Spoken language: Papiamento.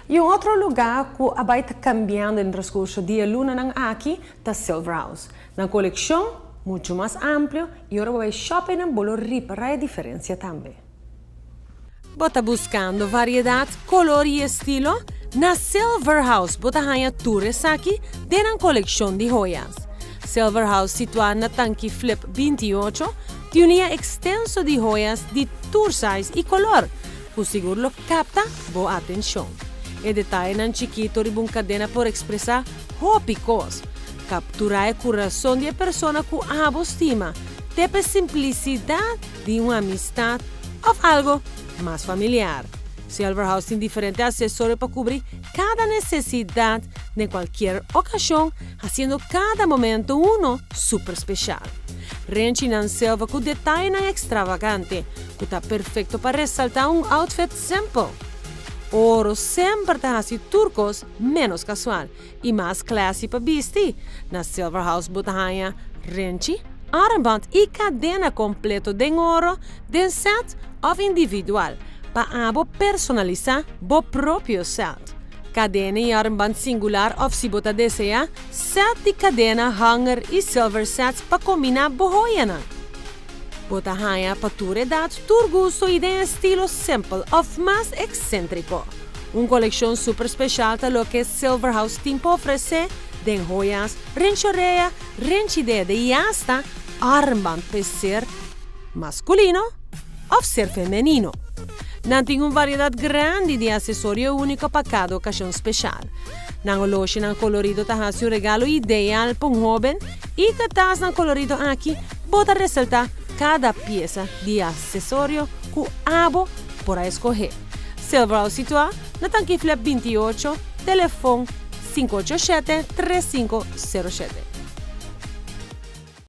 Y un otro lugar cu a bay ta cambiando den transcurso di e lunanan aki ta Silver House. Nan coleccion mucho mas amplio y ora bo bay shopping nan bo lo ripara e diferencia tambe. Bo ta buscando variedad, color y estilo? Na Silver House bo ta haya tur esaki den nan coleccion di joyas. Silver House, situa na Tanki Flip 28, tin un liña extenso di joyas di tur size y color, cu sigur lo capta bo atencion. E detayenan chikito riba un cadena por expresa hopi cos. Captura e curason di e persona cu abo stima, te p'e simplicidad di un amistad of algo mas familiar. Silver House tin diferente accesorio pa cubri cada necesidad den cualkier ocasion, haciendo cada momento uno super special. Renchinan silver cu detayenan extravagante, cu ta perfecto pa resalta un outfit simple. Oro semper ta haci tur cos menos casual y mas classy pa bisti. Na Silver House bo ta haya renchi, armband y cadena completo den oro, den set of individual, pa abo personalisa bo propio set. Cadena y armband singular of, si bo ta desea, set di cadena, hanger y silver sets pa combina bo joyanan. Bo ta haya pa tur edad, tur gusto y den estilo simple of mas excentrico. Un coleccion super special ta loke Silver House tin pa ofrece den joyas, renchi orea, renchi dede y hasta armband pa ser masculino of ser femenino. Nan tin un variedad grandi di accesorio unico pa cada ocasion special. Nan oloshinan colorido ta haci un regalo ideal pa un hoben y cu tasnan colorido aki bo ta resalta cada pieza di accesorio cu abo por a scoge. Silver House, situa na Tanki Flip 28, telefon 587 3507.